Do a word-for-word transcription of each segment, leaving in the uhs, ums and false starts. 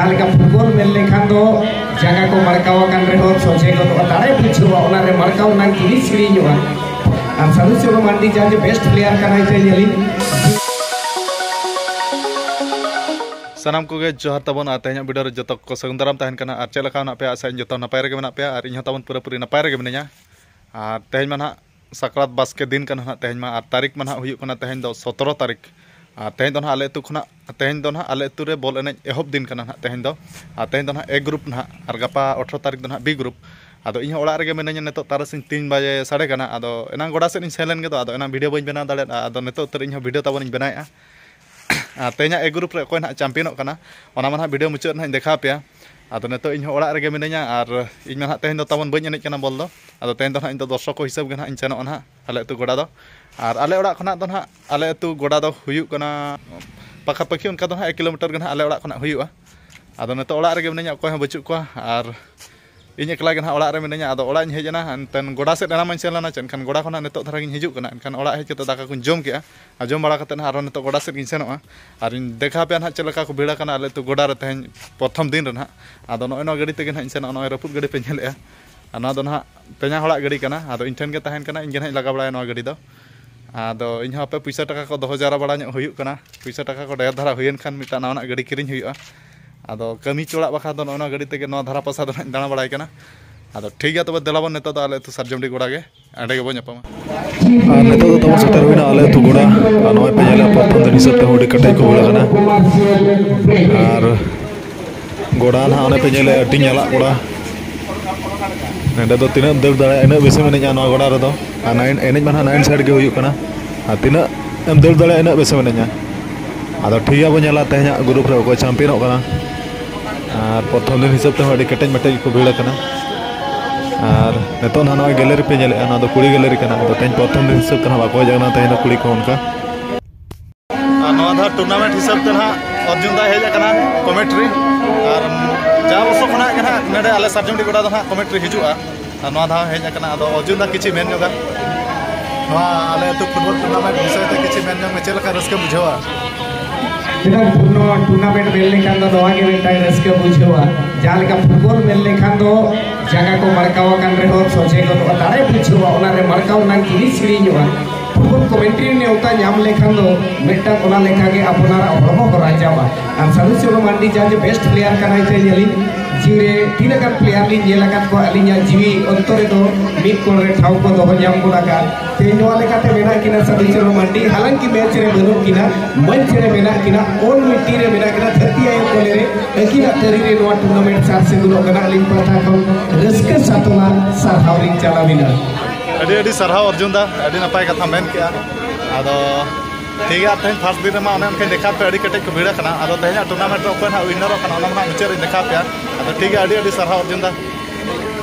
ᱡᱟᱦᱟᱸ ᱞᱮᱠᱟ ᱯᱷᱩᱴᱵᱚᱞ ᱢᱮᱱ ᱞᱮᱠᱷᱟᱱ ᱫᱚ ᱡᱟᱸᱜᱟ ᱠᱚ ᱢᱟᱲᱠᱟᱣ ᱟᱠᱟᱱ ᱨᱮᱦᱚᱸ ᱥᱚᱡᱷᱮ ᱜᱚᱫᱚᱜᱼᱟ, ᱫᱟᱲᱮ ᱵᱩᱡᱷᱟᱹᱣᱟ, ᱚᱱᱟ ᱨᱮ ᱢᱟᱲᱠᱟᱣ ᱨᱮᱱᱟᱜ ᱡᱤᱱᱤᱥ ᱦᱤᱲᱤᱧᱚᱜᱼᱟ᱾ ᱟᱨ ᱥᱟᱹᱫᱷᱩ ᱥᱤᱝᱦᱚ ᱢᱟᱱᱰᱤ ᱡᱟᱦᱟᱸ ᱡᱮ ᱵᱮᱥᱴ ᱯᱞᱮᱭᱟᱨ ᱠᱟᱱᱟᱭ ᱥᱮ ᱧᱮᱞᱤᱧ᱾ ᱥᱟᱱᱟᱢ ᱠᱚᱜᱮ ᱡᱚᱦᱟᱨ ᱛᱟᱵᱚᱱ᱾ ᱟᱨ ᱛᱮᱦᱮᱧᱟᱜ ᱵᱷᱤᱰᱤᱭᱳ ᱨᱮ ᱡᱚᱛᱚ ᱠᱚ ᱥᱟᱹᱜᱩᱱ ᱫᱟᱨᱟᱢ ᱛᱟᱦᱮᱱ ᱠᱟᱱᱟ᱾ ᱟᱨ ᱪᱮᱫ ᱞᱮᱠᱟ ᱢᱮᱱᱟᱜ ᱯᱮᱭᱟ? ᱟᱥᱟᱭᱟᱹᱧ ᱡᱚᱛᱚ ᱱᱟᱯᱟᱭ ᱨᱮᱜᱮ ᱢᱮᱱᱟᱜ ᱯᱮᱭᱟ, ᱟᱨ ᱤᱧ ᱦᱚᱸ ᱛᱟᱵᱚᱱ ᱯᱩᱨᱟᱹᱯᱩᱨᱤ ᱱᱟᱯᱟᱭ ᱨᱮᱜᱮ ᱢᱤᱱᱟᱹᱧᱟ᱾ ᱟᱨ ᱛᱮᱦᱮᱧ ᱢᱟ ᱱᱟᱦᱟᱜ ᱥᱟᱠᱨᱟᱛ ᱵᱟᱥᱠᱮ ᱫᱤᱱ ᱠᱟᱱᱟ ᱱᱟᱦᱟᱜ ᱛᱮᱦᱮᱧ ᱢᱟ, ᱟᱨ ᱛᱟᱹᱨᱤᱠᱷ ᱢᱟ ᱱᱟᱦᱟᱜ ᱦᱩᱭᱩᱜ ᱠᱟᱱᱟ ᱛᱮᱦᱮᱧ ᱫᱚ ᱥᱚᱛᱨᱚ ᱛᱟᱹᱨᱤᱠᱷ᱾ ᱟᱨ ᱛᱮᱦᱮᱧ ᱫᱚ ᱱᱟᱦᱟᱜ ᱟᱞᱮ ᱟᱹᱛᱩ ᱠᱷᱚᱱᱟᱜ, ᱛᱮᱦᱮᱧ ᱫᱚ ᱱᱟᱦᱟᱜ ᱟᱞᱮ ᱟᱹᱛᱩ ᱨᱮ ᱵᱚᱞ ᱮᱱᱮᱡ ᱮᱦᱚᱵ ᱫᱤᱱ ᱠᱟᱱᱟ ᱱᱟᱦᱟᱜ ᱛᱮᱦᱮᱧ ᱫᱚ᱾ ᱟᱨ ᱛᱮᱦᱮᱧ ᱫᱚ ᱱᱟᱦᱟᱜ A group ᱱᱟᱦᱟᱜ, ᱟᱨ ᱜᱟᱯᱟ ᱟᱴᱷᱨᱚ ᱛᱟᱹᱨᱤᱠᱷ ᱫᱚ ᱱᱟᱦᱟᱜ B group᱾ ᱟᱫᱚ ᱤᱧ ᱦᱚᱸ ᱚᱲᱟᱜ ᱨᱮᱜᱮ ᱢᱤᱱᱟᱹᱧᱟ ᱱᱤᱛᱚᱜ, ᱛᱟᱨᱟᱥᱤᱧ ᱛᱤᱱ ᱵᱟᱡᱮ ᱥᱟᱰᱮ ᱠᱟᱱᱟ᱾ ᱟᱫᱚ ᱮᱱᱟᱝ ᱜᱚᱰᱟ ᱥᱮᱫ ᱤᱧ ᱥᱮᱱ ᱞᱮᱱ ᱜᱮᱫᱚ, ᱟᱫᱚ ᱮᱱᱟᱝ ᱵᱷᱤᱰᱤᱭᱳ ᱵᱟᱹᱧ ᱵᱮᱱᱟᱣ ᱫᱟᱲᱮᱭᱟᱫᱼᱟ᱾ ᱟᱫᱚ ᱱᱤᱛᱚᱜ ᱩᱛᱟᱹᱨ ᱤᱧ ᱦᱚᱸ ᱵᱷᱤᱰᱤᱭᱳ ᱛᱟᱵᱚᱱ ᱤᱧ ᱵᱮᱱᱟᱣᱮᱫᱼᱟ᱾ ᱟᱨ ᱛᱮᱦᱮᱧᱟᱜ A group ᱨᱮ ᱚᱠᱚᱭ ᱱᱟᱦᱟᱜ ᱪᱟᱢᱯᱤᱭᱟᱱᱚᱜ ᱠᱟᱱᱟ, ᱚᱱᱟ ᱢᱟ ᱱᱟᱦᱟᱜ ᱵᱷᱤᱰᱤᱭᱳ ᱢᱩᱪᱟᱹᱫ ᱨᱮ ᱱᱟᱦᱟᱜ ᱤᱧ ᱫᱮᱠᱷᱟᱣ ᱟᱯᱮᱭᱟ᱾ ᱟᱫᱚ ᱱᱤᱛᱚᱜ ᱤᱧ ᱦᱚᱸ ᱚᱲᱟᱜ ᱨᱮᱜᱮ ᱢᱤᱱᱟᱹᱧᱟ, ᱟᱨ ᱤᱧ ᱢᱟ ᱱᱟᱦᱟᱜ ᱛᱮᱦᱮᱧ ᱫᱚ ᱛᱟᱵᱚᱱ ᱵᱟᱹᱧ ᱮᱱᱮᱡ ᱠᱟᱱᱟ ᱵᱚᱞ ᱫᱚ᱾ ᱟᱫᱚ ᱛᱮᱦᱮᱧ ᱫᱚ ᱱᱟᱦᱟᱜ ᱤᱧ ᱫᱚ ᱫᱚᱨᱥᱚᱠ ᱠᱚ ᱦᱤᱥᱟᱹᱵ ᱜᱮ ᱱᱟᱦᱟᱜ ᱤᱧ ᱥᱮᱱᱚᱜᱼᱟ ᱱᱟᱦᱟᱜ ᱟᱞᱮ ᱟᱹᱛᱩ ᱜᱚᱰᱟ ᱫᱚ᱾ ᱟᱨ ᱟᱞᱮ ᱚᱲᱟᱜ ᱠᱷᱚᱱᱟᱜ ᱫᱚ ᱱᱟᱦᱟᱜ, ᱟᱞᱮ ᱟᱹᱛᱩ ᱜᱚᱰᱟ ᱫᱚ ᱦᱩᱭᱩᱜ ᱠᱟᱱᱟ ᱯᱟᱠᱟᱯᱟᱠᱤ ᱚᱱᱠᱟ ᱫᱚ ᱱᱟᱦᱟᱜ ᱮᱠ ᱠᱤᱞᱳᱢᱤᱴᱟᱨ ᱜᱮ ᱱᱟᱦᱟᱜ ᱟᱞᱮ ᱚᱲᱟᱜ ᱠᱷᱚᱱᱟᱜ ᱦᱩᱭᱩᱜᱼᱟ᱾ ᱟᱫᱚ ᱱᱤᱛᱚᱜ ᱚᱲᱟᱜ ᱨᱮᱜᱮ ᱢᱤᱱᱟᱹᱧᱟ, ᱚᱠᱚᱭ ᱦᱚᱸ ᱵᱟᱹᱪᱩᱜ ᱠᱚᱣᱟ᱾ ᱟᱨ ᱤᱧ ᱮᱠᱞᱟ ᱜᱮ ᱱᱟᱦᱟᱜ ᱚᱲᱟᱜ ᱨᱮ ᱢᱤᱱᱟᱹᱧᱟ᱾ ᱟᱫᱚ ᱚᱲᱟᱜ ᱤᱧ ᱦᱮᱡ ᱮᱱᱟ, ᱮᱱᱛᱮᱱ ᱜᱚᱰᱟ ᱥᱮᱫ ᱮᱱᱟᱝ ᱢᱟᱧ ᱥᱮᱱ ᱞᱮᱱᱟ, ᱪᱮᱫ ᱮᱱᱠᱷᱟᱱ ᱜᱚᱰᱟ ᱠᱷᱚᱱᱟᱜ ᱱᱤᱛᱚᱜ ᱫᱷᱟᱨᱟ ᱜᱤᱧ ᱦᱤᱡᱩᱜ ᱠᱟᱱᱟ᱾ ᱮᱱᱠᱷᱟᱱ ᱚᱲᱟᱜ ᱦᱮᱡ ᱠᱟᱛᱮ ᱫᱟᱠᱟ ᱠᱚᱧ ᱡᱚᱢ ᱠᱮᱜᱼᱟ, ᱟᱨ ᱡᱚᱢ ᱵᱟᱲᱟ ᱠᱟᱛᱮ ᱱᱟᱦᱟᱜ ᱟᱨᱦᱚᱸ ᱱᱤᱛᱚᱜ ᱜᱚᱰᱟ ᱥᱮᱫ ᱜᱤᱧ ᱥᱮᱱᱚᱜᱼᱟ᱾ ᱟᱨᱤᱧ ᱫᱮᱠᱷᱟᱣ ᱟᱯᱮᱭᱟ ᱱᱟᱦᱟᱜ ᱪᱮᱫ ᱞᱮᱠᱟ ᱠᱚ ᱵᱷᱤᱲ ᱟᱠᱟᱱᱟ ᱟᱞᱮ ᱟᱹᱛᱩ ᱜᱚᱰᱟ ᱨᱮ ᱛᱮᱦᱮᱧ ᱯᱨᱚᱛᱷᱚᱢ ᱫᱤᱱ ᱨᱮ ᱱᱟᱦᱟᱜ᱾ ᱟᱫᱚ ᱱᱚᱜᱼᱚᱭ ᱱᱚᱣᱟ ᱜᱟᱹᱰᱤ ᱛᱮᱜᱮ ᱱᱟᱦᱟᱜ ᱤᱧ ᱥᱮᱱᱚᱜᱼᱟ, ᱱᱚᱜᱼᱚᱭ ᱨᱟᱹᱯᱩᱫ ᱜᱟᱹᱰᱤ ᱯᱮ ᱧᱮᱞᱮᱜᱼᱟ᱾ ᱟᱨ ᱱᱚᱣᱟ ᱫᱚ ᱱᱟᱦᱟᱜ ᱯᱮᱧᱟ ᱦᱚᱲᱟᱜ ᱜᱟᱹᱰᱤ ᱠᱟᱱᱟ, ᱟᱫᱚ ᱤᱧ ᱴᱷᱮᱱ ᱜᱮ ᱛᱟᱦᱮᱱ ᱠᱟᱱᱟ, ᱤᱧ ᱜᱮ ᱱᱟᱦᱟᱜ ᱤᱧ ᱞᱟᱜᱟ ᱵᱟᱲᱟᱭᱟ ᱱᱚᱣᱟ ᱜᱟᱹᱰᱤ ᱫᱚ᱾ ᱟᱫᱚ ᱤᱧ ᱦᱚᱸ ᱦᱟᱯᱮ ᱯᱩᱭᱥᱟᱹ ᱴᱟᱠᱟ ᱠᱚ ᱫᱚᱦᱚ ᱡᱟᱣᱨᱟ ᱵᱟᱲᱟ ᱧᱚᱜ ᱦᱩᱭᱩᱜ ᱠᱟᱱᱟ, ᱯᱩᱭᱥᱟᱹ ᱴᱟᱠᱟ ᱠᱚ ᱰᱷᱮᱨ ᱫᱷᱟᱨᱟ ᱦᱩᱭᱮᱱ ᱠᱷᱟᱱ ᱢᱤᱫᱴᱟᱝ ᱱᱟᱣᱟᱱᱟᱜ ᱜᱟᱹᱰᱤ ᱠᱤᱨᱤᱧ ᱦᱩᱭᱩᱜᱼᱟ᱾ ᱟᱫᱚ ᱠᱟᱹᱢᱤ ᱪᱚᱲᱟᱜ ᱵᱟᱠᱷᱨᱟ ᱫᱚ ᱱᱚᱜᱼᱚ ᱱᱚᱣᱟ ᱜᱟᱹᱰᱤ ᱛᱮᱜᱮ ᱱᱚᱣᱟ ᱫᱷᱟᱨᱟ ᱯᱟᱥᱟ ᱫᱚ ᱱᱟᱦᱟᱜ ᱤᱧ ᱫᱟᱬᱟ ᱵᱟᱲᱟᱭ ᱠᱟᱱᱟ᱾ ᱟᱫᱚ ᱴᱷᱤᱠ ᱜᱮᱭᱟ, ᱛᱚᱵᱮ ᱫᱮᱞᱟ ᱵᱚᱱ ᱱᱤᱛᱚᱜ ᱫᱚ ᱟᱞᱮ ᱟᱹᱛᱩ ᱥᱟᱨᱡᱚᱢᱰᱤ ᱜᱚᱰᱟ ᱜᱮ, ᱚᱸᱰᱮ ᱜᱮᱵᱚᱱ ᱧᱟᱯᱟᱢᱟ᱾ ᱟᱨ ᱱᱤᱛᱚᱜ ᱫᱚ ᱛᱟᱵᱚᱱ ᱥᱮᱴᱮᱨ ᱦᱩᱭᱱᱟ ᱟᱞᱮ ᱟᱹᱛᱩ ᱜᱚᱰᱟ᱾ ᱟᱨ ᱱᱚᱜᱼᱚᱭ ᱯᱮ ᱧᱮᱞᱮᱫ ᱯᱨᱚᱛᱷᱚᱢ ᱫᱤᱱ ᱦᱤᱥᱟᱹᱵ ᱛᱮ ᱟᱹᱰᱤ ᱠᱮᱴᱮᱡ ᱠᱚ ᱵᱷᱤᱲ ᱟᱠᱟᱱᱟ᱾ ᱟᱨ ᱜᱚᱰᱟ ᱱᱟᱦᱟᱜ ᱚᱱᱮ ᱯᱮ ᱧᱮᱞᱮᱫ ᱟᱹᱰᱤ ᱧᱟᱞᱟᱜ ᱜᱚᱰᱟ᱾ ᱱᱚᱸᱰᱮ ᱫᱚ ᱛᱤᱱᱟᱹᱜ ᱮᱢ ᱫᱟᱹᱲ ᱫᱟᱲᱮᱭᱟᱜᱼᱟ, ᱤᱱᱟᱹᱜ ᱵᱮᱥᱮᱢ ᱮᱱᱮᱡᱼᱟ ᱱᱚᱣᱟ ᱜᱚᱰᱟ ᱨᱮᱫᱚ᱾ ᱟᱨ ᱱᱟᱭᱤᱱ, ᱮᱱᱮᱡ ᱢᱟ ᱱᱟᱦᱟᱜ ᱱᱟᱭᱤᱱ ᱥᱟᱭᱤᱰ ᱜᱮ ᱦᱩᱭᱩᱜ ᱠᱟᱱᱟ᱾ ᱟᱨ ᱛᱤᱱᱟᱹᱜ ᱮᱢ ᱫᱟᱹᱲ ᱫᱟᱲᱮᱭᱟᱜᱼᱟ, ᱤᱱᱟᱹᱜ ᱵᱮᱥᱮᱢ ᱮᱱᱮᱡᱼᱟ᱾ ᱟᱫᱚ ᱴᱷᱤᱠ ᱜᱮᱭᱟ, ᱵᱚᱱ ᱧᱮᱞᱟ ᱛᱮᱦᱮᱧᱟᱜ ᱜᱨᱩᱯ ᱨᱮ ᱚᱠᱚᱭ ᱪᱟᱢᱯᱤᱭᱟᱱᱚᱜ ᱠᱟᱱᱟ᱾ ᱟᱨ ᱯᱨᱚᱛᱷᱚᱢ ᱫᱤᱱ ᱦᱤᱥᱟᱹᱵ ᱛᱮᱦᱚᱸ ᱟᱹᱰᱤ ᱠᱮᱴᱮᱡ ᱢᱮᱴᱮᱡ ᱜᱮᱠᱚ ᱵᱷᱤᱲ ᱟᱠᱟᱱᱟ᱾ ᱟᱨ ᱱᱤᱛᱚᱜ ᱱᱟᱦᱟᱜ ᱱᱚᱜᱼᱚᱭ ᱜᱮᱞᱟᱨᱤ ᱯᱮ ᱧᱮᱞᱮᱫᱼᱟ, ᱱᱚᱣᱟ ᱫᱚ ᱠᱩᱲᱤ ᱜᱮᱞᱟᱨᱤ ᱠᱟᱱᱟ᱾ ᱟᱫᱚ ᱛᱮᱦᱮᱧ ᱯᱨᱚᱛᱷᱚᱢ ᱫᱤᱱ ᱦᱤᱥᱟᱹᱵ ᱛᱮ ᱱᱟᱦᱟᱜ ᱵᱟᱠᱚ ᱦᱮᱡ ᱟᱠᱟᱱᱟ ᱛᱮᱦᱮᱧ ᱫᱚ ᱠᱩᱲᱤ ᱠᱚ ᱚᱱᱠᱟ᱾ ᱟᱨ ᱱᱚᱣᱟ ᱫᱷᱟᱣ ᱴᱩᱨᱱᱟᱢᱮᱱᱴ ᱦᱤᱥᱟᱹᱵ ᱛᱮ ᱱᱟᱦᱟᱜ ᱚᱨᱡᱩᱱ ᱫᱟᱭ ᱦᱮᱡ ᱟᱠᱟᱱᱟ ᱠᱚᱢᱮᱱᱴᱨᱤ᱾ ᱟᱨ ᱡᱟ ᱵᱚᱪᱷᱚᱨ ᱠᱷᱚᱱᱟᱜ ᱜᱮ ᱱᱟᱦᱟᱜ ᱱᱚᱰᱮ ᱟᱞᱮ ᱥᱟᱨᱡᱚᱢᱰᱤ ᱜᱚᱰᱟ ᱫᱚ ᱱᱟᱦᱟᱜ ᱠᱚᱢᱮᱱᱴᱨᱤ ᱦᱤᱡᱩᱜᱼᱟ᱾ ᱟᱨ ᱱᱚᱣᱟ ᱫᱷᱟᱣ ᱦᱮᱡ ᱟᱠᱟᱱᱟ᱾ ᱟᱫᱚ ᱚᱨᱡᱩᱱ ᱫᱟ ᱠᱤᱪᱷᱩ ᱢᱮᱱ ᱧᱚᱜᱟ, ᱱᱚᱣᱟ ᱟᱞᱮ ᱟᱹᱛᱩ ᱯᱷᱩᱴᱵᱚᱞ ᱴᱩᱨᱱᱟᱢᱮᱱᱴ ᱵᱤᱥᱚᱭ ᱛᱮ ᱠᱤᱪᱷᱩ ᱢᱮᱱ ᱧᱚᱜ ᱢᱮ, ᱪᱮᱫ ᱞᱮᱠᱟ ᱨᱟᱹᱥᱠᱟᱹᱢ ᱵᱩᱡᱷᱟᱹᱣᱟ? ᱢᱤᱫᱴᱟᱝ ᱯᱩᱨᱱᱚ ᱴᱩᱨᱱᱟᱢᱮᱱᱴ ᱢᱮᱱ ᱞᱮᱠᱷᱟᱱ ᱫᱚ ᱱᱚᱣᱟ ᱜᱮ ᱢᱤᱫᱴᱟᱝ ᱨᱟᱹᱥᱠᱟᱹ ᱵᱩᱡᱷᱟᱹᱜᱼᱟ᱾ ᱡᱟᱦᱟᱸ ᱞᱮᱠᱟ ᱯᱷᱩᱴᱵᱚᱞ ᱢᱮᱱ ᱞᱮᱠᱷᱟᱱ ᱫᱚ ᱡᱟᱸᱜᱟ ᱠᱚ ᱢᱟᱲᱠᱟᱣ ᱟᱠᱟᱱ ᱨᱮᱦᱚᱸ ᱥᱚᱡᱷᱮ ᱜᱚᱫᱚᱜᱼᱟ, ᱫᱟᱲᱮ ᱵᱩᱡᱷᱟᱹᱜᱼᱟ, ᱚᱱᱟ ᱨᱮ ᱢᱟᱲᱠᱟᱣ ᱨᱮᱱᱟᱜ ᱡᱤᱱᱤᱥ ᱦᱤᱲᱤᱧᱚᱜᱼᱟ᱾ ᱯᱷᱩᱴᱵᱚᱞ ᱠᱚᱢᱮᱱᱴᱨᱤ ᱱᱮᱣᱛᱟ ᱧᱟᱢ ᱞᱮᱠᱷᱟᱱ ᱫᱚ ᱢᱤᱫᱴᱟᱝ ᱚᱱᱟ ᱞᱮᱠᱟᱜᱮ ᱟᱯᱱᱟᱨᱟᱜ ᱦᱚᱲᱢᱚ ᱠᱚ ᱨᱟᱸᱡᱟᱣᱟ᱾ ᱟᱨ ᱥᱟᱹᱫᱷᱩ ᱪᱚᱨᱚᱱ ᱢᱟᱱᱰᱤ ᱡᱟᱦᱟᱸ ᱡᱮ ᱵᱮᱥᱴ ᱯᱞᱮᱭᱟᱨ ᱠᱟᱱᱟᱭ ᱛᱮ ᱧᱮᱞᱤᱧ ᱡᱤᱣᱤ ᱨᱮ ᱛᱤᱱᱟᱹᱜ ᱜᱟᱱ ᱯᱞᱮᱭᱟᱨ ᱞᱤᱧ ᱧᱮᱞ ᱟᱠᱟᱫ ᱠᱚᱣᱟ, ᱟᱹᱞᱤᱧᱟᱜ ᱡᱤᱣᱤ ᱚᱱᱛᱚᱨ ᱨᱮᱫᱚ ᱢᱤᱫ ᱠᱚᱬ ᱨᱮ ᱴᱷᱟᱶ ᱠᱚ ᱫᱚᱦᱚ ᱧᱟᱢ ᱜᱚᱫ ᱟᱠᱟᱫ᱾ ᱛᱮᱦᱮᱧ ᱱᱚᱣᱟ ᱞᱮᱠᱟᱛᱮ ᱢᱮᱱᱟᱜ ᱠᱤᱱᱟ ᱥᱟᱹᱫᱷᱩ ᱪᱚᱨᱚᱱ ᱢᱟᱱᱰᱤ, ᱦᱟᱞᱟᱝᱠᱤ ᱢᱮᱪ ᱨᱮ ᱵᱟᱹᱱᱩᱜ ᱠᱤᱱᱟ, ᱢᱚᱧᱪ ᱨᱮ ᱢᱮᱱᱟᱜ ᱠᱤᱱᱟ, ᱚᱞ ᱢᱤᱫᱴᱤ ᱨᱮ ᱢᱮᱱᱟᱜ ᱠᱤᱱᱟ, ᱫᱷᱟᱹᱨᱛᱤ ᱟᱭᱳ ᱠᱚᱞᱮ ᱨᱮ ᱟᱹᱠᱤᱱᱟᱜ ᱛᱟᱹᱨᱤ ᱨᱮ ᱱᱚᱣᱟ ᱴᱩᱨᱱᱟᱢᱮᱱᱴ ᱥᱟᱨ ᱥᱟᱹᱜᱩᱱᱚᱜ ᱠᱟᱱᱟ᱾ ᱟᱹᱞᱤᱧ ᱯᱟᱦᱴᱟ ᱠᱷᱚᱱ ᱨᱟᱹᱥᱠᱟᱹ ᱥᱟᱛᱚᱱᱟ ᱥᱟᱨᱦᱟᱣ ᱞᱤᱧ ᱪᱟᱞ ᱟᱹᱵᱤᱱᱟ᱾ ᱟᱹᱰᱤ ᱟᱹᱰᱤ ᱥᱟᱨᱦᱟᱣ ᱚᱨᱡᱩᱱ ᱫᱟ, ᱟᱹᱰᱤ ᱱᱟᱯᱟᱭ ᱠᱟᱛᱷᱟ ᱢᱮᱱ ᱠᱮᱜᱼᱟ᱾ ᱟᱫᱚ ᱴᱷᱤᱠ ᱜᱮᱭᱟ, ᱛᱮᱦᱮᱧ ᱯᱷᱟᱥᱴ ᱫᱤᱱ ᱨᱮᱢᱟ ᱚᱱᱮ ᱚᱱᱠᱟᱧ ᱫᱮᱠᱷᱟᱣ ᱯᱮ, ᱟᱹᱰᱤ ᱠᱮᱴᱮᱡ ᱠᱚ ᱵᱷᱤᱲ ᱟᱠᱟᱱᱟ᱾ ᱟᱫᱚ ᱛᱮᱦᱮᱧᱟᱜ ᱴᱩᱨᱱᱟᱢᱮᱱᱴ ᱨᱮ ᱚᱠᱚᱭ ᱱᱟᱦᱟᱜ ᱣᱤᱱᱟᱨᱚᱜ ᱠᱟᱱᱟ, ᱚᱱᱟ ᱢᱟ ᱱᱟᱦᱟᱜ ᱢᱩᱪᱟᱹᱫ ᱨᱤᱧ ᱫᱮᱠᱷᱟᱣ ᱯᱮᱭᱟ᱾ ᱟᱫᱚ ᱴᱷᱤᱠ ᱜᱮᱭᱟ, ᱟᱹᱰᱤ ᱟᱹᱰᱤ ᱥᱟᱨᱦᱟᱣ ᱚᱨᱡᱩᱱ ᱫᱟ᱾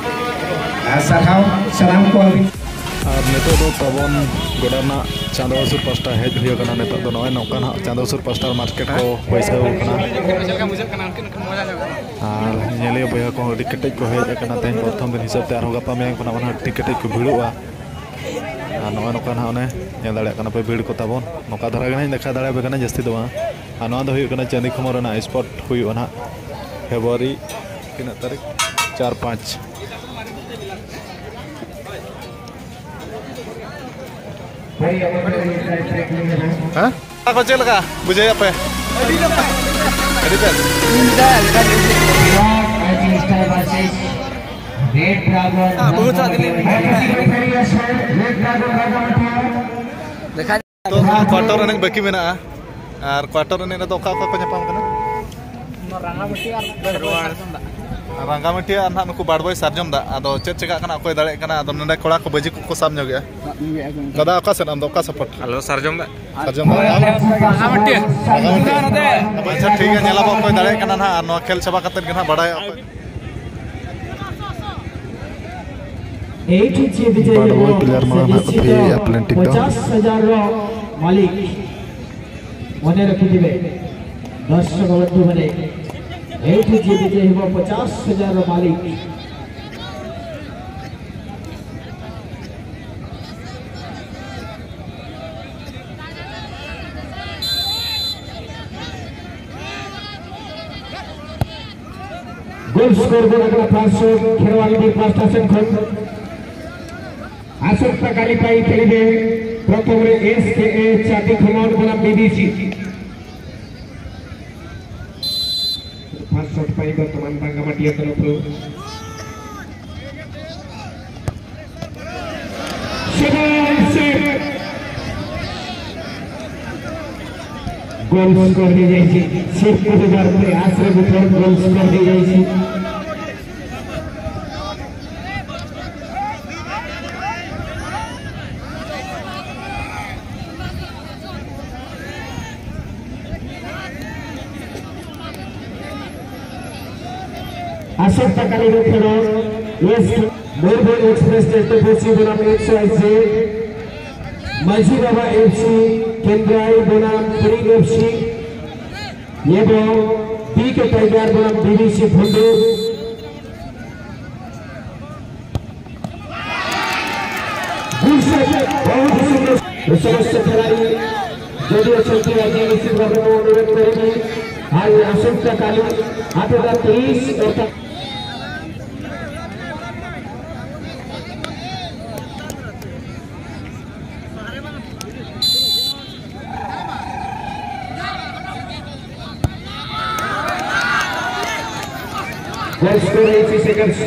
ᱟᱨ ᱥᱟᱨᱦᱟᱣ ᱥᱟᱱᱟᱢ ᱠᱚ᱾ ᱟᱨ ᱱᱤᱛᱚᱜ ᱫᱚ ᱛᱟᱵᱚᱱ ᱜᱚᱰᱟ ᱨᱮᱱᱟᱜ ᱪᱟᱸᱫᱚ ᱦᱟᱹᱥᱩᱨ ᱯᱟᱥᱴᱟ ᱦᱮᱡ ᱦᱩᱭ ᱟᱠᱟᱱᱟ᱾ ᱱᱤᱛᱚᱜ ᱫᱚ ᱱᱚᱜᱼᱚᱭ ᱱᱚᱝᱠᱟ ᱱᱟᱦᱟᱜ ᱪᱟᱸᱫᱚ ᱦᱟᱹᱥᱩᱨ ᱯᱟᱥᱴᱟ ᱢᱟᱨᱠᱮᱴ ᱠᱚ ᱵᱟᱹᱭᱥᱟᱹᱣ ᱟᱠᱟᱱᱟ᱾ ᱟᱨ ᱧᱮᱞᱤᱭᱟᱹ ᱵᱚᱭᱦᱟ ᱠᱚᱦᱚᱸ ᱟᱹᱰᱤ ᱠᱮᱴᱮᱡ ᱠᱚ ᱦᱮᱡ ᱟᱠᱟᱱᱟ ᱛᱮᱦᱮᱧ ᱯᱨᱚᱛᱷᱚᱢ ᱫᱤᱱ ᱦᱤᱥᱟᱹᱵ ᱛᱮ, ᱟᱨᱦᱚᱸ ᱜᱟᱯᱟ ᱢᱮᱭᱟᱝ ᱠᱷᱚᱱᱟᱜ ᱢᱟ ᱱᱟᱦᱟᱜ ᱟᱹᱰᱤ ᱠᱮᱴᱮᱡ ᱠᱚ ᱵᱷᱤᱲᱚᱜᱼᱟ᱾ ᱟᱨ ᱱᱚᱜᱼᱚᱭ ᱱᱚᱝᱠᱟ ᱱᱟᱦᱟᱜ ᱚᱱᱮ ᱧᱮᱞ ᱫᱟᱲᱮᱭᱟᱜ ᱠᱟᱱᱟ ᱯᱮ ᱵᱷᱤᱲ ᱠᱚ ᱛᱟᱵᱚᱱ, ᱱᱚᱝᱠᱟ ᱫᱷᱟᱨᱟ ᱜᱮ ᱱᱟᱦᱟᱜ ᱤᱧ ᱫᱮᱠᱷᱟᱣ ᱫᱟᱲᱮᱭᱟᱯᱮ ᱠᱟᱱᱟ, ᱡᱟᱹᱥᱛᱤ ᱫᱚ ᱵᱟᱝ᱾ ᱟᱨ ᱱᱚᱣᱟ ᱫᱚ ᱦᱩᱭᱩᱜ ᱠᱟᱱᱟ ᱪᱟᱹᱱᱫᱤ ᱠᱷᱚᱢᱚᱨ ᱨᱮᱱᱟᱜ ᱥᱯᱚᱴ ᱦᱩᱭᱩᱜᱼᱟ ᱱᱟᱦᱟᱜ ᱯᱷᱮᱵᱽᱨᱩᱣᱟᱨᱤ ᱛᱤᱱᱟᱹᱜ ᱛᱟᱹᱨᱤᱠᱷ? ᱪᱟᱨ ᱯᱟᱸᱪ᱾ ᱦᱮᱸ? ᱚᱱᱟ ᱠᱚ ᱪᱮᱫ ᱞᱮᱠᱟ ᱵᱩᱡᱷᱟᱹᱣᱮᱫ ᱯᱮ? ᱟᱹᱰᱤ ᱵᱮᱥ᱾ ᱨᱮᱰ ᱰᱨᱟᱜᱚᱱ ᱵᱟᱵᱩ ᱥᱟᱫ ᱫᱤᱞᱤᱧ ᱨᱮᱰ ᱰᱨᱟᱜᱚᱱ ᱵᱟᱵᱩ ᱫᱮᱠᱷᱟ ᱛᱚ ᱠᱚᱣᱟᱴᱟᱨ ᱮᱱᱮᱡ ᱵᱟᱹᱠᱤ ᱢᱮᱱᱟᱜᱼᱟ᱾ ᱟᱨ ᱠᱚᱣᱟᱴᱟᱨ ᱮᱱᱮᱡ ᱨᱮᱫᱚ ᱚᱠᱟ ᱚᱠᱟ ᱠᱚ ᱧᱟᱯᱟᱢ ᱠᱟᱱᱟ? ᱨᱟᱸᱜᱟᱢᱟᱹᱴᱤ ᱟᱨ ᱥᱟᱨᱡᱚᱢ ᱫᱟᱜ᱾ ᱨᱟᱸᱜᱟᱢᱟᱹᱴᱤ ᱟᱨ ᱱᱟᱦᱟᱜ ᱱᱩᱠᱩ ᱵᱟᱰ ᱵᱚᱭ ᱥᱟᱨᱡᱚᱢ ᱫᱟᱜ᱾ ᱟᱫᱚ ᱪᱮᱫ ᱪᱮᱠᱟᱜ ᱠᱟᱱᱟ ᱚᱠᱚᱭ ᱫᱟᱲᱮᱭᱟᱜ ᱠᱟᱱᱟ? ᱟᱫᱚ ᱱᱚᱰᱮ ᱠᱚᱲᱟ ᱠᱚ ᱵᱟᱹᱡᱤ ᱠᱚᱠᱚ ᱥᱟᱵ ᱧᱚᱜᱮᱜᱼᱟ᱾ ᱫᱟᱫᱟ, ᱚᱠᱟ ᱥᱮᱫ ᱟᱢ ᱫᱚ, ᱚᱠᱟ ᱥᱟᱯᱳᱨᱴ? ᱟᱞᱮ ᱫᱚ ᱥᱟᱨᱡᱚᱢ ᱫᱟᱜ᱾ ᱥᱟᱨᱡᱚᱢ ᱫᱟᱜ᱾ ᱨᱟᱸᱜᱟᱢᱟᱹᱴᱤ᱾ ᱨᱟᱸᱜᱟᱢᱟᱹᱴᱤ᱾ ᱟᱪᱪᱷᱟ, ᱴᱷᱤᱠ ᱜᱮᱭᱟ, ᱧᱮᱞᱟᱵᱚ ᱚᱠᱚᱭ ᱫᱟᱲᱮᱭᱟᱜ ᱠᱟᱱᱟ ᱱᱟᱦᱟᱜ᱾ ᱟᱨ ᱱᱚᱣᱟ ᱠᱷᱮᱞ ᱪᱟᱵᱟ ᱠᱟᱛᱮᱫ ᱜᱮ ᱱᱟᱦᱟᱜ ᱵᱟᱲᱟᱭᱚᱜᱼᱟ ᱚᱠᱚᱭ᱾ ᱮᱭᱤᱴ ᱡᱮ ᱵᱤᱡᱮ ᱵᱟᱰ ᱵᱚᱭ ᱯᱞᱮᱭᱟᱨ ᱢᱟᱲᱟᱝ ᱱᱟᱦᱟᱜ ᱠᱚ ᱛᱷᱤᱭᱟᱹᱭᱮᱫᱼᱟ ᱯᱞᱮᱱᱴᱤᱠ ᱫᱚ᱾ ᱯᱚᱪᱟᱥ ᱦᱟᱡᱟᱨ ᱨᱚ ᱢᱟᱹᱞᱤᱠ᱾ ᱢᱚᱱᱮ ᱨᱟᱹᱠᱷᱤ ᱫᱤᱵᱮ, ᱫᱚᱨᱥᱚᱠ ᱵᱚᱱᱫᱷᱩ ᱢᱟᱱᱮ, ᱮᱭᱤᱴ ᱡᱮ ᱵᱤᱡᱮ ᱦᱤᱵᱚ ᱯᱚᱪᱟᱥ ᱦᱟᱡᱟᱨ ᱨᱚ ᱢᱟᱹᱞᱤᱠ᱾ ᱜᱳᱞ ᱥᱠᱳᱨ ᱜᱳᱞ ᱟᱠᱟᱱᱟ ᱯᱷᱟᱥᱴ ᱥᱚᱴ ᱠᱷᱮᱨᱣᱟᱞ ᱵᱤᱨ ᱯᱟᱥᱴᱟ ᱥᱮᱱ ᱠᱷᱚᱱ᱾ ᱟᱥᱚᱠ ᱛᱟᱠᱟᱞᱤ ᱯᱟᱭ ᱠᱷᱮᱞᱤᱵᱮ ᱯᱨᱚᱛᱷᱚᱢ ᱨᱮ ᱮᱥ ᱠᱮ ᱮ ᱪᱟᱹᱴᱤ ᱠᱷᱚᱢᱚᱱ ᱵᱚᱱᱟᱢ ᱵᱤᱵᱤᱥᱤ᱾ ᱯᱷᱟᱥᱴ ᱥᱚᱴ ᱯᱟᱭ ᱵᱚᱨᱛᱚᱢᱟᱱ ᱵᱟᱝᱜᱟᱢᱟᱴᱤᱭᱟ ᱛᱚᱨᱚᱯ ᱨᱮ᱾ Seven six. ଗୋଲ୍ ସ୍କୋର ହେଇଯାଇଛି। ସିକ୍ସ କରିବାର ପ୍ରୟାସରେ ବି ଥରେ ଗୋଲ୍ ସ୍କୋର ହେଇଯାଇଛି। ଆସନ୍ତାକାଲିର ଖେଳ west Mayurbhanj express S T P C ବନାମ X Y Z, Majhi Baba F C, କେନ୍ଦ୍ରାଇ ବନାମ ଟ୍ରି ଏଫ୍ ସି ଏବଂ ବି କେ ଟାଇଗର ବନାମ ବି ବି ସି ଭୁଣ୍ଡୁ। ଗୁଡ୍ ସେଟ୍, ବହୁତ ସୁନ୍ଦର। ଏ ସମସ୍ତ ଖେଳାଳି ଯଦି ଅଛନ୍ତି ଆଜି ନିଶ୍ଚିତ ଭାବରେ ମୁଁ ଅନୁରୋଧ କରିବି, ଆଉ ଆସନ୍ତାକାଲି ଆଠଟା ତିରିଶ ଅର୍ଥାତ୍ ଗୋଲ୍ ସ୍କୋର ହେଇଛି ସେକେଣ୍ଡ।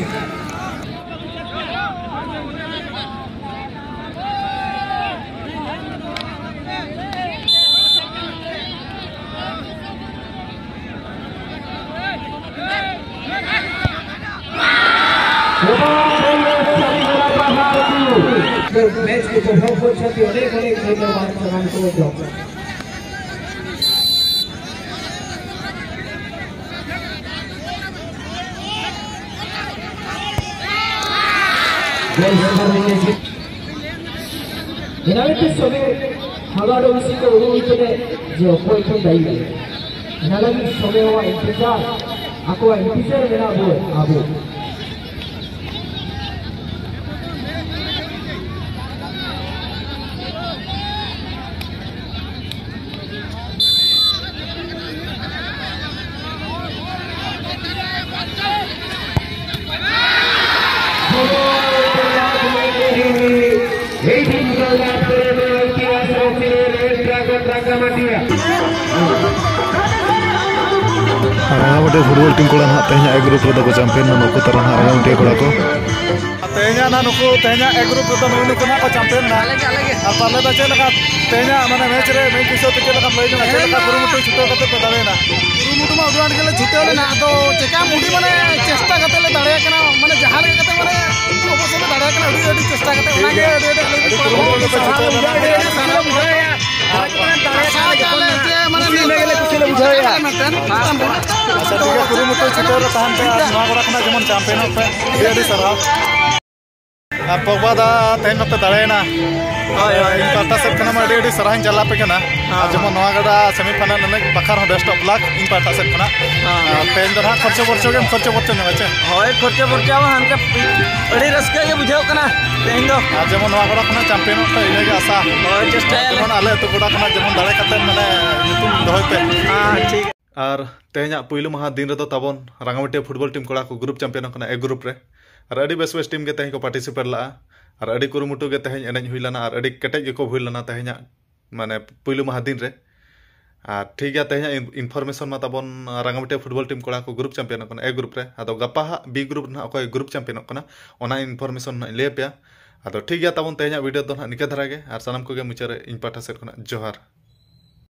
ମ୍ୟାଚକୁ ଉପଭୋଗ କରୁଛନ୍ତି। ଅନେକ ଅନେକ ଧନ୍ୟବାଦ ସେମାନଙ୍କୁ ମଧ୍ୟ। ᱮᱱᱟᱝ ᱛᱮ ᱥᱚᱢᱚᱭ ᱦᱟᱣᱟᱲ ᱩᱥᱤ ᱠᱚ ᱩᱰᱩᱠ ᱠᱟᱛᱮ ᱡᱮ ᱚᱠᱚᱭ ᱠᱚ ᱫᱟᱭᱤ ᱜᱮ᱾ ᱚᱱᱟ ᱞᱟᱹᱜᱤᱫ ᱥᱚᱢᱚᱭ ᱦᱚᱸ ᱤᱱᱛᱮᱡᱟᱨ, ᱟᱠᱚᱣᱟᱜ ᱤᱱᱛᱮᱡᱟᱨ ᱢᱮᱱᱟᱜ ᱵᱚ ᱟᱵᱚ᱾ ᱨᱟᱝᱜᱟᱢᱟᱹᱴᱤᱭᱟᱹ ᱯᱷᱩᱴᱵᱚᱞ ᱴᱤᱢ ᱠᱚᱲᱟ ᱱᱟᱦᱟᱜ ᱛᱮᱦᱮᱧᱟᱜ ᱮ ᱜᱨᱩᱯ ᱨᱮᱫᱚ ᱠᱚ ᱪᱟᱢᱯᱤᱭᱟᱱ ᱮᱱᱟ ᱱᱩᱠᱩ ᱛᱟᱨᱟ ᱱᱟᱦᱟᱜ ᱨᱟᱝᱜᱟᱢᱟᱹᱴᱤᱭᱟᱹ ᱠᱚᱲᱟ ᱠᱚ᱾ ᱛᱮᱦᱮᱧᱟᱜ ᱱᱟᱦᱟᱜ ᱱᱩᱠᱩ ᱛᱮᱦᱮᱧᱟᱜ ᱮ ᱜᱨᱩᱯ ᱨᱮᱫᱚ ᱱᱩᱜᱼᱩ ᱱᱩᱠᱩ ᱱᱟᱦᱟᱜ ᱠᱚ ᱪᱟᱢᱯᱤᱭᱟᱱ ᱮᱱᱟ᱾ ᱟᱨ ᱯᱟᱞᱮ ᱫᱚ ᱪᱮᱫ ᱞᱮᱠᱟ ᱛᱮᱦᱮᱧᱟᱜ ᱢᱟᱱᱮ ᱢᱮᱪ ᱨᱮ ᱢᱤᱫ ᱵᱤᱥᱚᱭ ᱛᱮ ᱪᱮᱫ ᱞᱮᱠᱟᱢ ᱞᱟᱹᱭ ᱧᱚᱜᱟ, ᱪᱮᱫ ᱞᱮᱠᱟ ᱠᱩᱨᱩᱢᱩᱴᱩ ᱪᱷᱩᱴᱟᱹᱣ ᱠᱟᱛᱮ ᱯᱮ ᱫᱟᱲᱮᱭᱮᱱᱟ? ᱠᱩᱨᱩᱢᱩᱴᱩ ᱢᱟ ᱟᱹᱰᱤ ᱟᱸᱴ ᱜᱮᱞᱮ ᱪᱷᱩᱴᱟᱹᱣ ᱞᱮᱱᱟ, ᱟᱫᱚ ᱪᱮᱠᱟ ᱢᱩᱰᱤ ᱢᱟᱱᱮ ᱪᱮᱥᱴᱟ ᱠᱟᱛᱮ ᱞᱮ ᱫᱟᱲᱮᱭᱟᱜ ᱠᱟᱱᱟ, ᱢᱟᱱᱮ ᱡᱟᱦᱟᱸ ᱞᱮᱠᱟ ᱠᱟᱛᱮ ᱢᱟᱱᱮ ᱚᱵᱚᱥᱥᱳᱭ ᱞᱮ ᱫᱟᱲᱮᱭᱟᱜ ᱠᱟᱱᱟ, ᱟᱹᱰᱤ ᱟᱹᱰᱤ ᱪᱮᱥᱴᱟ ᱠᱟᱛᱮ ᱚᱱᱟᱜᱮ ᱟᱹᱰᱤ ᱟᱹᱰᱤ ᱠᱩᱨᱩᱢᱩᱴᱩ ᱜᱮᱯᱮ ᱪᱷᱩᱴᱟᱹᱣ ᱞᱮᱱᱟ᱾ ᱟᱥᱟ ᱠᱟᱜ ᱞᱮ ᱡᱮ ᱢᱟᱱᱮ ᱱᱤᱭᱟᱹ ᱠᱩᱥᱤ ᱞᱮ ᱵᱩᱡᱷᱟᱹᱣᱮᱫᱼᱟ᱾ ᱢᱤᱫᱴᱮᱱ ᱟᱪᱪᱷᱟ, ᱴᱷᱤᱠ ᱜᱮᱭᱟ, ᱠᱩᱨᱩᱢᱩᱴᱩ ᱪᱷᱩᱴᱟᱹᱣ ᱨᱮ ᱛᱟᱦᱮᱱ ᱯᱮ ᱟᱨ ᱱᱚᱣᱟ ᱜᱚᱰᱟ ᱠᱷᱚᱱᱟᱜ ᱡᱮᱢᱚᱱ ᱪᱟᱢᱯᱤᱭᱟᱱᱚᱜ ᱯᱮ, ᱟᱹᱰᱤ ᱟᱹᱰᱤ ᱥᱟᱨᱦᱟᱣ᱾ ᱟᱨ ᱯᱚᱜᱵᱟ ᱫᱟ, ᱛᱮᱦᱮᱧ ᱢᱟᱯᱮ ᱫᱟᱲᱮᱭᱮᱱᱟ᱾ ᱦᱳᱭ, ᱦᱳᱭ᱾ ᱤᱧ ᱯᱟᱦᱴᱟ ᱥᱮᱫ ᱠᱷᱚᱱᱟᱜ ᱢᱟ ᱟᱹᱰᱤ ᱟᱹᱰᱤ ᱥᱟᱨᱦᱟᱣ ᱤᱧ ᱪᱟᱞ ᱟᱯᱮ ᱠᱟᱱᱟ᱾ ᱦᱮᱸ᱾ ᱟᱨ ᱡᱮᱢᱚᱱ ᱱᱚᱣᱟ ᱜᱚᱰᱟ semi final ᱮᱱᱮᱡ ᱵᱟᱠᱷᱨᱟ ᱦᱚᱸ best of luck ᱤᱧ ᱯᱟᱦᱴᱟ ᱥᱮᱫ ᱠᱷᱚᱱᱟᱜ᱾ ᱦᱮᱸ᱾ ᱟᱨ ᱛᱮᱦᱮᱧ ᱫᱚ ᱱᱟᱦᱟᱜ ᱠᱷᱚᱨᱪᱚ ᱵᱚᱨᱪᱚ ᱜᱮᱢ ᱠᱷᱚᱨᱪᱚ ᱵᱚᱨᱪᱚ ᱧᱚᱜᱟ ᱪᱮ? ᱦᱳᱭ, ᱠᱷᱚᱨᱪᱟ ᱵᱚᱨᱪᱟ ᱢᱟ ᱦᱟᱱᱠᱟ ᱟᱹᱰᱤ ᱨᱟᱹᱥᱠᱟᱹ ᱜᱮ ᱵᱩᱡᱷᱟᱹᱣ ᱠᱟᱱᱟ ᱛᱮᱦᱮᱧ ᱫᱚ᱾ ᱟᱨ ᱡᱮᱢᱚᱱ ᱱᱚᱣᱟ ᱜᱚᱰᱟ ᱠᱷᱚᱱᱟᱜ ᱪᱟᱢᱯᱤᱭᱟᱱᱚᱜ ᱯᱮ, ᱤᱱᱟᱹᱜᱮ ᱟᱥᱟ᱾ ᱦᱳᱭ, ᱪᱮᱥᱴᱟᱭᱟᱞᱮ᱾ ᱡᱮᱢᱚᱱ ᱟᱞᱮ ᱟᱹᱛᱩ ᱜᱚᱰᱟ ᱠᱷᱚᱱᱟᱜ ᱡᱮᱢᱚᱱ ᱫᱟᱲᱮ ᱠᱟᱛᱮ ᱢᱟᱱᱮ ᱧᱩᱛᱩᱢ ᱫᱚᱦᱚᱭ ᱯᱮ᱾ ᱦᱮᱸ, ᱴᱷᱤᱠ᱾ ᱟᱨ ᱛᱮᱦᱮᱧᱟᱜ ᱯᱩᱭᱞᱩ ᱢᱟᱦᱟ ᱫᱤᱱ ᱨᱮᱫᱚ ᱛᱟᱵᱚᱱ ᱨᱟᱝᱜᱟᱢᱟᱹᱴᱤᱭᱟᱹ ᱯᱷᱩᱴᱵᱚᱞ ᱴᱤᱢ ᱠᱚᱲᱟ ᱠᱚ ᱜᱨᱩᱯ ᱪᱟᱢᱯᱤᱭᱟᱱ ᱠᱟᱱᱟ ᱮ ᱜᱨᱩᱯ ᱨᱮ᱾ ᱟᱨ ᱟᱹᱰᱤ ᱵᱮᱥ ᱵᱮᱥ ᱴᱤᱢ ᱜᱮ ᱛᱮᱦᱮᱧ ᱠᱚ ᱯᱟᱨᱴᱤᱥᱤᱯᱮᱴ ᱞᱟᱜᱼᱟ᱾ ᱟᱨ ᱟᱹᱰᱤ ᱠᱩᱨᱩᱢᱩᱴᱩ ᱜᱮ ᱛᱮᱦᱮᱧ ᱮᱱᱮᱡ ᱦᱩᱭ ᱞᱮᱱᱟ ᱟᱨ ᱟᱹᱰᱤ ᱠᱮᱴᱮᱡ ᱜᱮᱠᱚ ᱦᱩᱭ ᱞᱮᱱᱟ ᱛᱮᱦᱮᱧᱟᱜ ᱢᱟᱱᱮ ᱯᱩᱭᱞᱩ ᱢᱟᱦᱟ ᱫᱤᱱ ᱨᱮ᱾ ᱟᱨ ᱴᱷᱤᱠ ᱜᱮᱭᱟ, ᱛᱮᱦᱮᱧᱟᱜ ᱤᱱ-, information ᱢᱟ ᱛᱟᱵᱚᱱ ᱨᱟᱝᱜᱟᱢᱟᱹᱴᱤᱭᱟᱹ ᱯᱷᱩᱴᱵᱚᱞ ᱴᱤᱢ ᱠᱚᱲᱟ ᱠᱚ ᱜᱨᱩᱯ ᱪᱟᱢᱯᱤᱭᱟᱱ ᱠᱟᱱᱟ ᱮ ᱜᱨᱩᱯ ᱨᱮ᱾ ᱟᱫᱚ ᱜᱟᱯᱟ ᱦᱟᱸᱜ ᱵᱤ ᱜᱨᱩᱯ ᱨᱮ ᱱᱟᱦᱟᱜ ᱚᱠᱚᱭ ᱜᱨᱩᱯ ᱪᱟᱢᱯᱤᱭᱟᱱᱚᱜ ᱠᱟᱱᱟ, ᱚᱱᱟ information ᱱᱟᱦᱟᱜ ᱤᱧ ᱞᱟᱹᱭ ᱟᱯᱮᱭᱟ᱾ ᱟᱫᱚ ᱴᱷᱤᱠ ᱜᱮᱭᱟ, ᱛᱟᱵᱚᱱ ᱛᱮᱦᱮᱧᱟᱜ ᱵᱷᱤᱰᱤᱭᱳ ᱫᱚ ᱱᱟᱦᱟᱜ ᱱᱤᱠᱟᱹ ᱫᱷᱟᱨᱟ ᱜᱮ᱾ ᱟᱨ ᱥᱟᱱᱟᱢ ᱠᱚᱜᱮ ᱢᱩᱪᱟᱹᱫ ᱨᱮ ᱤᱧ ᱯᱟᱦᱴᱟ ᱥᱮᱫ ᱠᱷᱚᱱᱟᱜ ᱡᱚᱦᱟᱨ᱾